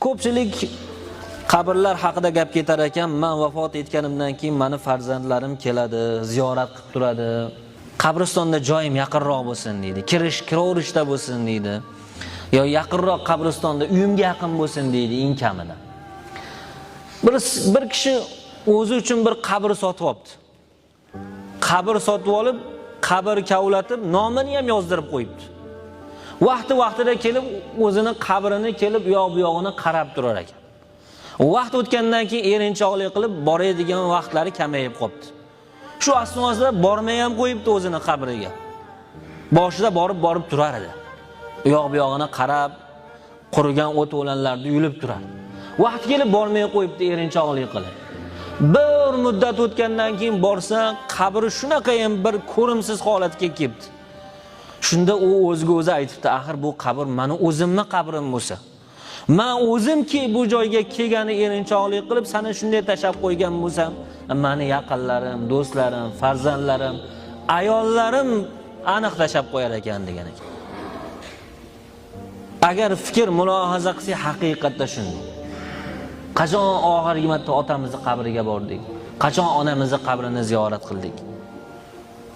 Ko'pchilik qabrlar haqida gap ketar ekan, men vafot etganimdan keyin meni farzandlarim keladi, ziyorat qilib turadi. Qabristonda joyim yaqinroq bo'lsin deydi. Kirish kiraverishda bo'lsin deydi. Yo yaqinroq qabristonda uyimga yaqin bo'lsin deydi eng kamida. Bir kishi o'zi uchun bir qabr sotib olibdi. Qabr sotib olib, qabr kavlatib, nomini ham yozdirib qo'yibdi. Vaqti-vaqtida kelib o'zini qabrini kelib u yoq bu yog'ini qarab turar ekan. Vaqt o'tgandan keyin erinchoqlik qilib boradigan vaqtlari kamayib qolibdi. Shu asnosida bormay ham qo'yibdi o'zini qabriga. Boshida borib turar edi. U yoq bu yog'ini qarab, qurigan o't o'lanlarni yulib turar. Vaqt kelib bormay qo'yibdi erinchoqlik qilib. Bir muddat o'tgandan keyin borsa, qabri shunaqa ham bir ko'rimsiz holatga kelibdi. Shunda u o'ziga o'zi aytibdi, axir bu qabr meni o'zimni qabrim bo'lsa, men o'zimki bu joyga kelgani erinchoqlik qilib seni shunday tashab qo'ygan bo'lsam, meni yaqinlarim, do'stlarim, farzandlarim, ayollarim aniq tashab qo'yar ekan degan ekan. Agar fikr mulohaza qilsak, haqiqatda shunday. Qachon oxirgi marta otamizni qabriga bordik? Qachon onamizni qabrini ziyorat qildik?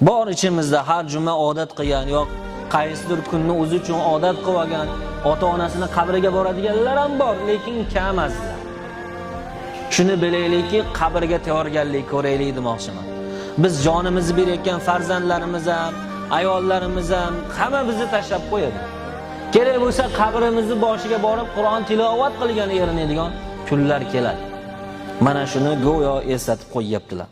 Bor ichimizda har juma odat qilgan, yo'q qaysidir kunni o'zi uchun odat qilib olgan, ota-onasini qabriga boradiganlar ham bor, lekin kam azizlar. Shuni bilaylikki, qabrga tayyorgarlik ko'raylik demoqchiman. Biz jonimizni berayotgan farzandlarimiz ham, ayollarimiz ham hamma bizni tashlab qo'yadi. Kerak bo'lsa qabrimizni boshiga borib Qur'on tilovat qilgan erinadigan kunlar keladi. Mana shuni go'yo eslatib qo'yyaptilar.